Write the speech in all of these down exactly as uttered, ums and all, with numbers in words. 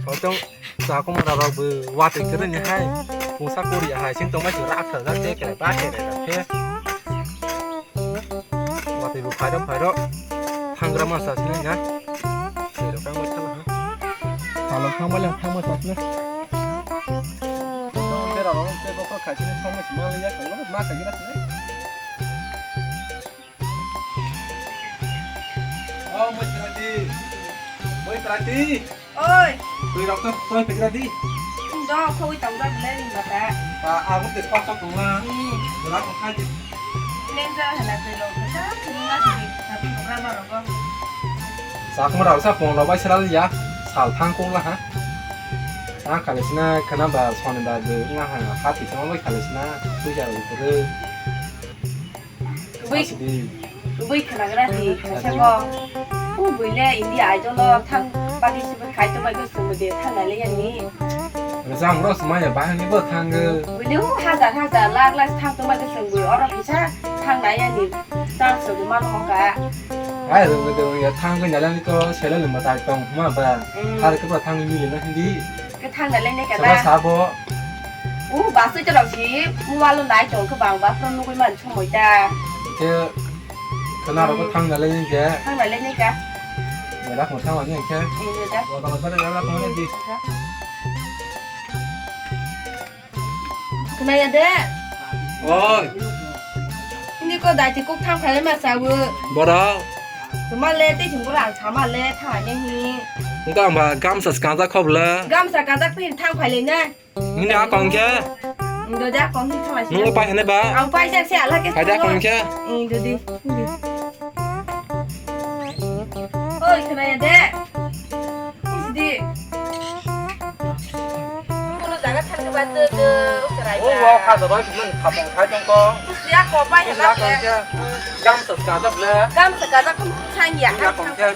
Hoitong chakuma rok bo watwi kwrwini hai. Pusa kori hai sing tongmai se rak thajak te kere ba kere rok khe. Watwi bo phairok phairok. Thangra ma sa sinai na. Kere tang bai thala ha. Salok thang bai lang thang ma sa sinai. Tong bera rok te kok khai sini thong ma sima ya. Ma khai na sinai. Oh, Moitrati. Moitrati. Oi. Twi rok to, to pigra di. Do khoi tong da le ni bata. Pa, abo te pa to tong la. Hmm. Dora ko khai di. Len ja hala twi rok. Sa, ni ma di. Tapi program rok. Sa ko rok sa pon rok bai sral ya. Sal thang ko la ha. Ha kale sina kana ba sone ba de nga ha ha ti sama bai kale sina. Twi ja ro ko. Bui, bui khwnagra di, kaisa kok. O bui le India Idol o thang participate khai tongbai khe chwng de thang nai le yani. Rwchap rok swmai ya bahai ni bo thang. Bui le o hajar hajar lakh lakh thang tongbai khe chwng bui oro kisa thang nai yani. Chance rok mano hokha. Ai rwng de ya thang nai le ni to sele lwng ba tai tong ma ba. Mm. Har khe ba thang ni le na hindi. Khe thang nai le ne Sabo kada. Sabo. U basui to rok si mobile o nai tong khe bang ba phone nugui man. Khwmoi ta. Khe khwna rok thang nalai ni khe. Thang nalai ni kha. Mela khong thang ni khe. Ni da. Wa ba ba ba ba khong ni di. Khwna ya de. Oi. Ni ko dai ti kuk thang phai ma sa wo. Bora. Tuma le te sing bora ang sama le thang ne hi. Nka ang ba gamsa skang ja khob le. Gamsa ka ja phin thang phai le na. Nini a kong khe? Ndo ja kong hi khamai si. Nung pai hene ba? Ang pai jak se ala ke. Pai ja kong khe? Ndo di. Oi, khna ya de. Is di. Kono jaga thang ba de de. O wa kha da ba mun khapang khai tong ko. Ya ko pai hena. Gam sa ka da ble. Gam sa ka da kum sang ya. Ya kong khe.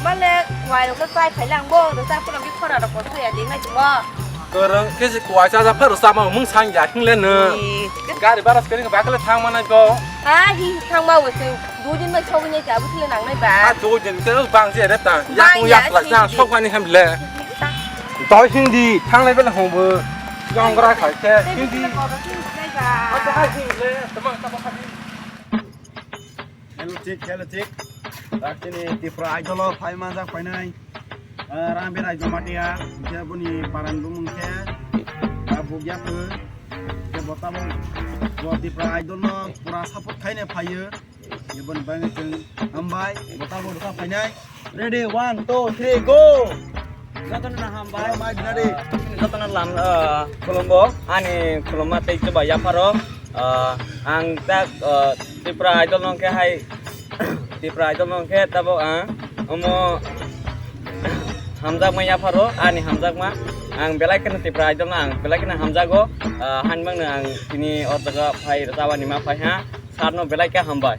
Male, kuai rok no chai phai lang bo, rwchap phano bini khora rok kothok ya di nai timo. Kwrwng khe se kuai cha ja phano chama mung sang ya hingle no. Ee. Gari bara skari ba kle thang manai go. Ha, hi thang ma wo se, dui din bai sogwi nai ta, bwsle nang nai ba. Ha, dui din khe bang je re ta. Ya kung ya kla cha sok mani ham le. Doi hindi, thang lai bele hong bo. Yong gra khai khe hindi. Hindi ba. Ha, ha, hindi le, tamang tamang hindi. Hello, check, hello, check. Tak chini Tripura Idol o phai manjak painai. Ah, Rambir Rajamatia, khe boni paran bumung khe, ah, Bugya Phu. Khe bo tabuk bo Tripura Idol no pura support khaine phaiyo. Khe boni bagwi chwng hambai, bo tabuk rwkha phainai. Ready, one, two, three, go! Jotono no hambai. Mai dinari. Jotono lam, ah, khulumbo, ani khulumma tei chuba yapharo. Ah, ang tak, ah, Tripura Idol nong khe hai, Tripura Idol nong khe tabuk ang omo hamjakma yapharo, ani hamjakma. Ang belai kheno Tripura Idol no ang belai kheno hamjago. Ah, hanmang no ang tini o jaga phai rwchapani ma phai ha. Sir no belai khe hambai.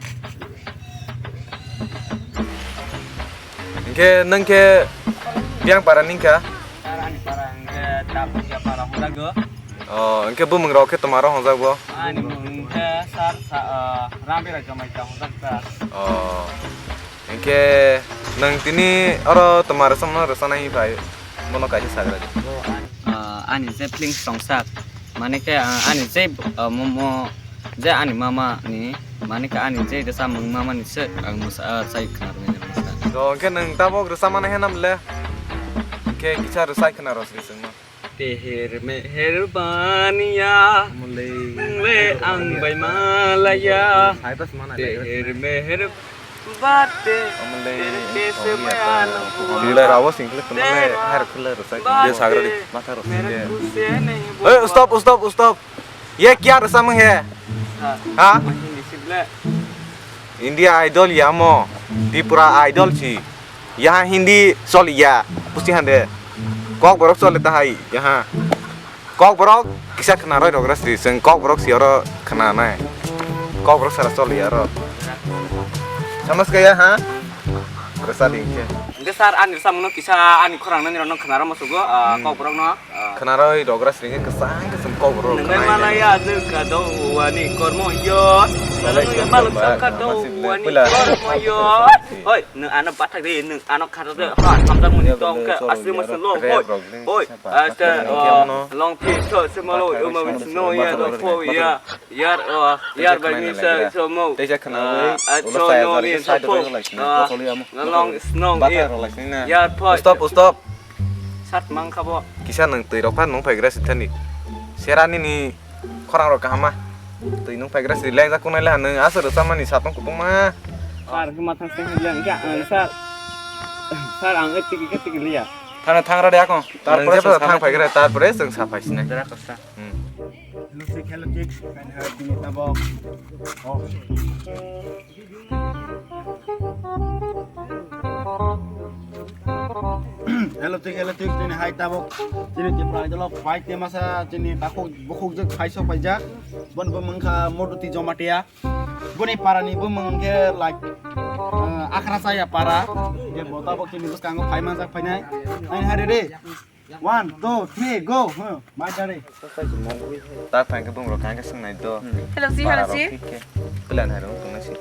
Hingke nang khe biyang para ni kha? Sir, ani para hingke Dapuya para hwnjago. Oh, hingke bumung rok khe twma rok hwnjak bo? Ani bumung hingke sir, sa-, ah, Rambira Jamaita hwnjak sir. Oh, hingke nang tini oro twma rwchapmano rwchapnai phai bono kaisa sagra di. Ah, ani je feelings tongsak, mane khe, ah, ani je, ah, mo, mo, je ani mama ni, mane khe ani je rwchapmung mama ni se ang mwsa, ah, sai khna rwmani mwsa. To hingke nwng tabok rwchapmano hwnam le? Hingke kisa rwchai khna rw sini chwngno. Teher meher baniya, Mole. Nung le ang bai malaya. Hai bas mana Teher meher Bate, Omle, tere kese omle, baya ata, no hua. Dile rawo singkle kemale, tera, har kule rosai. Bate, dia sagra di, mata rosai mere dia. Kuse nahi. Hey, stop, stop, stop. Ye kya rasam hai? Ha? Ha? Hindi sible. India Idol ya mo, Tripura Idol si. Yaha Hindi choli ya, pusti hande. Kokborok choli ta hai, yaha. Kokborok kisa khna roi rok rasi, chwng kokborok si oro khna nai. Kokborok sara choli aro. Samas kaya ha? Rasa ding khe. Hingke sir, ani rwchapmungno kisa ani khorang nani rokno khna rw musugo, ah, hmm, kokborokno, Khwnarwi rogra sringwi kwchang kwchwng kok rw. Nwngle khwnai malaya nai. Nw ka do wani kormo yo. Malai nwngle song maluk ba, song ka do masih wani pula. Kormo yo. Oi, nw ano pathak de, nw ano khata de. Ha, samjak muni tong ka asli masih lo. Oi, oi, rap rok ling oi, sapa. Asta, oh, long pi to se malo, uma wis no ya do po ya. Yar, oh, yar bai ni sa so mo. Teisa khana oi, ah, ulo so saya no jari ni sa so po. Side rw lai sini, ah, kosoli amo. Long snow. Bata rw lai sini na. Yar po. Stop, stop. Sat mang kha bo. Kisa nang twi rok pha nung phai gra sithani. Serani ni khorang rok kahama. Twi nung phai gra si leng jak kunai le hanung aswk rw chamani satong kubung ma. Sar ke mathang seng yang ya, eh, sar. Sar ang eh tiki ke tiki liya. Thana thang ra de akong. Tarpore thang phai gra tarpore seng sa phai sini. Dara kosa. Hmm. Hello, check, hello, check. Kan hai tini tabok. Oh. Hello, check, hello, check. Tini hai tabok. Tini Tipra Idol o phai te masa tini takhuk bukhuk jek phai sok phai jak. Bon bo mangkha Moduti Jomatia. Boni para ni bo mangkhe like, eh, Akhra Chaya para. Je bo tabok tini bwskango phai manjak phainai. Ain hai re re. One, two, three, go. Huh, mai dare. Ta thang ke bung rok kang ke sung nai do. Hello, si, hello, si. Plan hai rong tong nai si.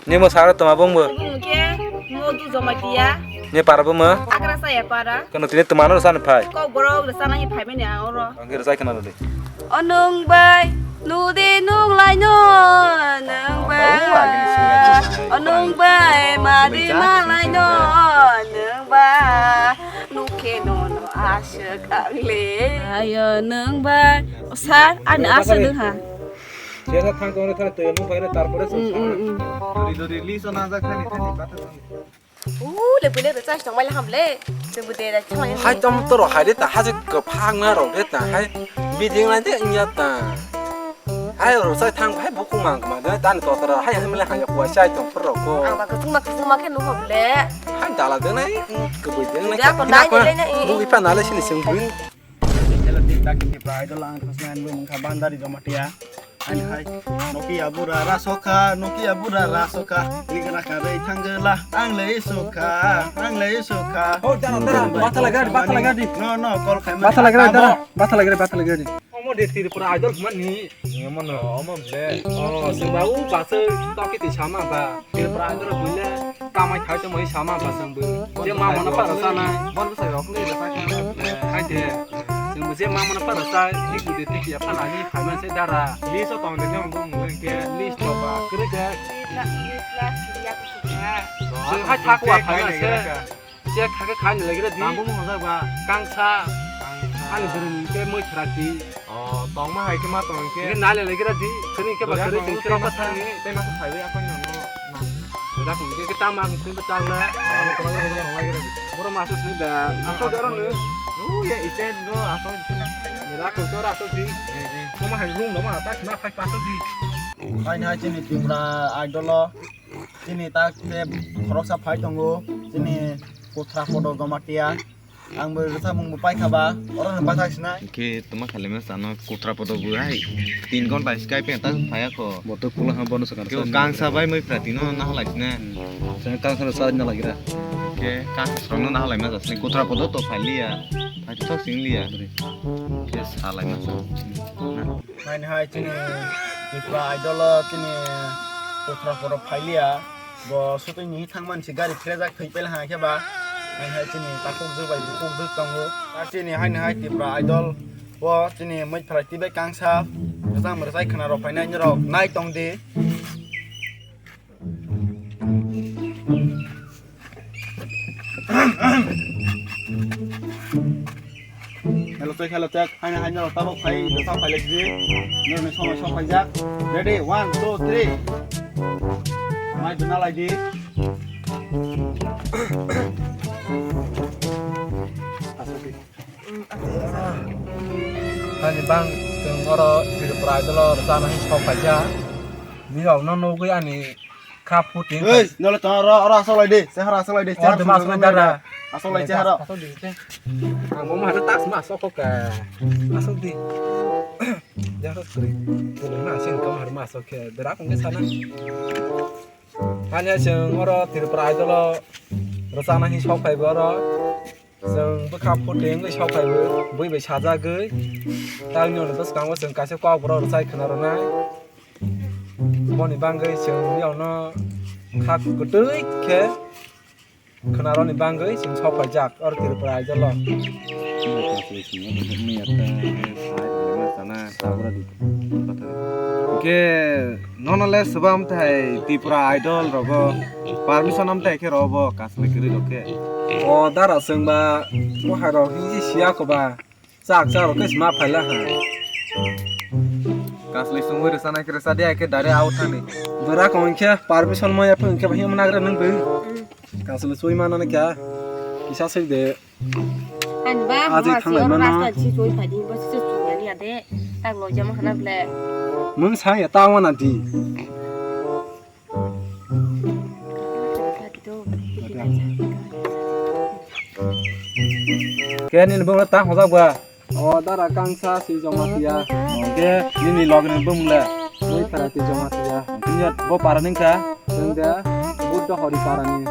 Ni mo sara toma bung bo. Bung ke mo du joma dia. Ni para bo mo. Akhra Chaya para. Kono tini toma no san phai. Ko borok le sana hi phai mani ang oro. Ang ke sai kana de. O nwng bai, nudi nung lai no, nwng bai. O nwng bai, madi ma lai no, nwng bai. Nukhe no no aswk ang le. Ayo nwng bai. O sir, ani aswk nwng ha. Sir, thang kono thang twi nwng bai tarpore. Mm, mm, mm. Dori dori li so na jak thani thani bata. U le bwle rwchai tong mai le ham le. Chwng bw de da thang. Hai tom toro hai de ta haje kwphang na rok de ta hai. Biding lai de wngya ta. Hai rwchai thang hai buku mang ma de ta ni totra hai hai mele hai kwai chai tong pro ko. Ang ba kwchwng ma kwchwng ma khe nu ham le. Hai dala de nai kwbwi de nai. Ya ko nai de nai. Bugi pa na le sini chwng bw. Hello, tik tak, Tipra Idol ang khosna ang bw mangkha Bandari Jamatia. Ani hai, Nokia bura rasokha, Nokia bura rasokha. Ligra karwi thangla, ang le sokha, ang le sokha. Oh, dara, dara, bata lagra, bata lagra di. No, no, call khai. Bata lagra, dara, bata lagra, bata lagra di. Omo de Tripura Idol mani. Omo no. Omo ble. Oh, sengba u basa toki ti sama ba. Tripura Idol buile kamai khai to moi sama ba sengbu. Je ma mano para sana. Bon sa yok le da khai. Hai de. Sengbu je ma mano para sa, ni ku de ti ya pana ni khai man se dara. Li so tong de nyong bung bung ke li so ba. Kre de. Na ni la ya ku su ka. Seng hai thak wa khai man se. Chek kha khe kha ni lai gra di. Tambo mo hojak ba. Kangsa. Ani bwrwi ni khe moi khwra di. O, tongma hai khe ma tong khe. Khe nai lai gra di. Khwrwi khe ba khwrwi tong khe ma thang ni. Tei ma khe phai wi akon no. Dak ni khe tama khe ba chang na. Boro ma su sini da. Aso daro ni. U ye iten go aso. Dak ko daro aso di. Toma hai room no ma tak na phai pa aso di. Hai na chini Tripura Idol o. Chini ta khe khoroksa phai tongo, chini Putra Podo Jamatia. Ang bo rwchapmung bo paikha ba, oro no bathak sinai. Hwnkhe toma khalaima chano Putra Podo bo hai tin ghonta sky pen ta phaiya kho. Bo to kula ha bono sakar. Kangsa bai moi phrati no nahalai sinai. Chang kangsa no sa na lagira. Hwnkhe kangsa srong no nahalai ma jasni Putra Podo to phai liya. Phai thok sing liya. Khe salai ma sa. Haini hai chini Tripura Idol o chini Putra Podo phailiya, bo shooting ni thangmani se gari phrejak thwi pela ha khe ba. Haini hai chini takhuk jwk bai bukhuk jwk tongo. A chini haini hai Tripura Idol o chini moi phalai twi bai kangsa. Kwchang mwrwsai khwna rok phainai rok nai tong di. Hello check, hello check. Haina haina rok tabok phai, dosa phai lek di. Nini somoi sok phai jak. Ready, one, two, three. Mai duna lai di. Ani bang chwng oro Tripura Idol o rwchana hwn sok phaikha. Nirok no nugwi ani kha puting. Ei, nole tong oro, oro asok lai di. Chehara asok lai di. Oro chehara asok lai dara. Asok lai chehara. Asok di. Ang bo ma tak ma asok kok ka. Asok di. Jang asok kri. Tole ma sin kam har ma asok khe. Dara kong ke sana. Hanya chwng oro Tripura Idol o rwchana hwn sok phai bo oro. Chwng Kha photo wngwi sok phaibo, bui bai sajagwi. Tangni ono bwskango chwng kaisa kokborok rwchai khwna rwnai. Boni bangwi chwng biyangno kha kwtwi khe khwna rwni bangwi chwng sok phaijak oro Tripura Idol o. Khe nono le swbam thai Tripura Idol rogo permission am thai khe robo kaslai kwrwi rok khe. O dara chwng ba mohai rok hinsi siya ko ba. Chak chak rok khe sma phaila ha. Kaslai sungwi rwchanai khe rwcha de, ai khe direct out thani. Dora kong khe permission maya phung khe bahima nagra nang bw. Kaslai sui mana na kya? Kisa sui de. Ani ba Aji ma thanglai si oro mano. Rasta si sui phadi, bo si sui phadi ade. Tak lo jama hana ble. Mung sa ya ta wana di. Khe nini bumung ta hojak ba? O dara kangsa si Jamatia. Khe nini logni bumung le? Mui Pharati Jamatia. Tini bo para ningkha? Chwng de Buddha Hori parani.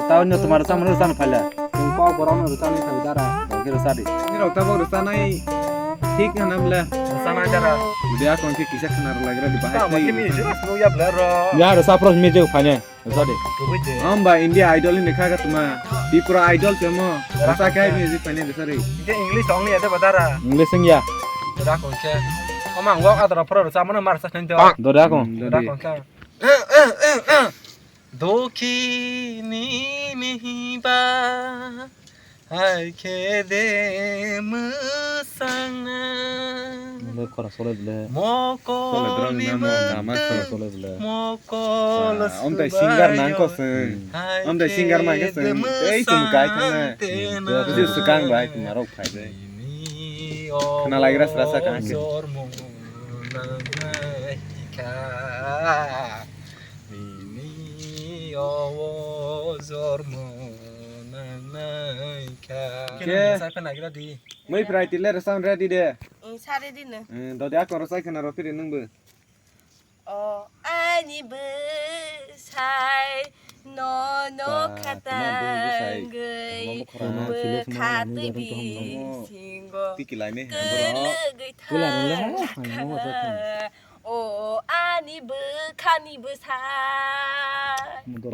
Tao nyo tomar chamani rwchani phaila? Chwng kok borokno rwchani phai dara. Khe rwchadi. Nirok tabok rwchanai thik hwnam le? Rwchanai dara. Udia kon khe kisa khwna rwlagra di bahai. Tamo khe music nukya ble ro. Ya rwchapro music phaine. Rwchadi. Rwbai de. Amba India Idol ni kha tuma. Tripura Idol temo. Rwcha khe music phaine rwchadi. Khe English song ni ade badara. English wngya. Dara kon khe. Oma ngok adra pro rwchamano mar sa khen do. Dora kon. Dora kon khe. Dokhini niba hai khe de mwsangna. Ble khora solai ble. Mokol solai drang ni namo mantena. Nama khora solai ble. Mokol ah, om tai singer nang ko swbayo. Seng. Hai om tai singer nang ke khe de seng. Ei tum kai thang na. Mwsangna. Buju swkang bai tum narok phai de. Khna lai gra sra sa kha khe. Jormo nang nai kha. Nini o jormo nangnai kha. Khe. Khe sai phai nagira di. Mui phrai tile rwcham ready de. Ing sa ready no. Eh, dodi akon rwchai khwna rw phiri nwng bo. O ani bwsai no no ba, khata tuma bwsai. Ngwi tuma bwkhra. Bwkha twi bisingo. Tiki lai ne ha bro. Kwlwgwi thang kha. O ani bwkhani bwsa.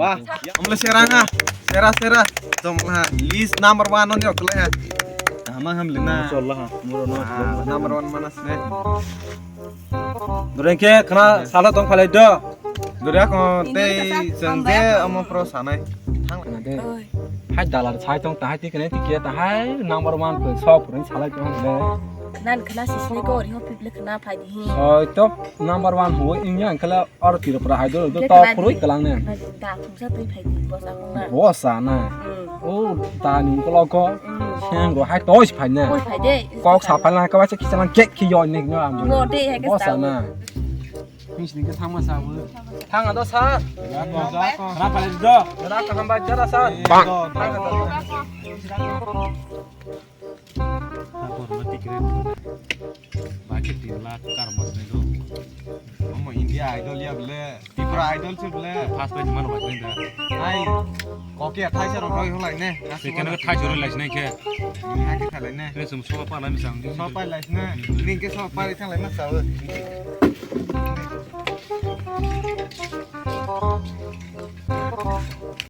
Ba, omle sera ha. Sera, sera. Tong ha. List number one on yok le ha. Kaham ham lina. Mashallah ha. Muro no. Ah, number one mana sne. Doreng khe khna sala tong phalai do. Dora ko tei chwng je omo pro sanai. Thang na de. Oi. Hai dalar sai tong tahai ti kene ti kia tahai number one ko so purun salai tong le. Nan khna sisne ko ri ho piple khna phai di hi. Oi to number one ho ingya khla. Aro Tripura Idol do to khurui kalang ne. Da khungsa twi phai di, bosa khungna. Bosa na. Mm. O ta ni ko lo ko. Mm. Seng go hai to phai ne. Oi phai de. Kok sa phai na ka ba se kisa na gek ki yo ne no am. Mo de hai ka bosa sa na. Mis ni ka thang ma sa bu. Thang do sa. Ra phai do. Ra ka ham ba jara sa. Bang. Tabor ma tikre. Ba khe tin lakh kar mas nai do. Omo India Idol ya bole, Tripura Idol se bole. First prize mano ba khe da. Ai, koke thai sa rok roi holai ne. Second ko thai sa roi lai sinai khe. Ni ha khe khalai ne. Khe sum so pa lai mi sang. So pa lai ne. Ning ke so pa ri thang lai ma sa.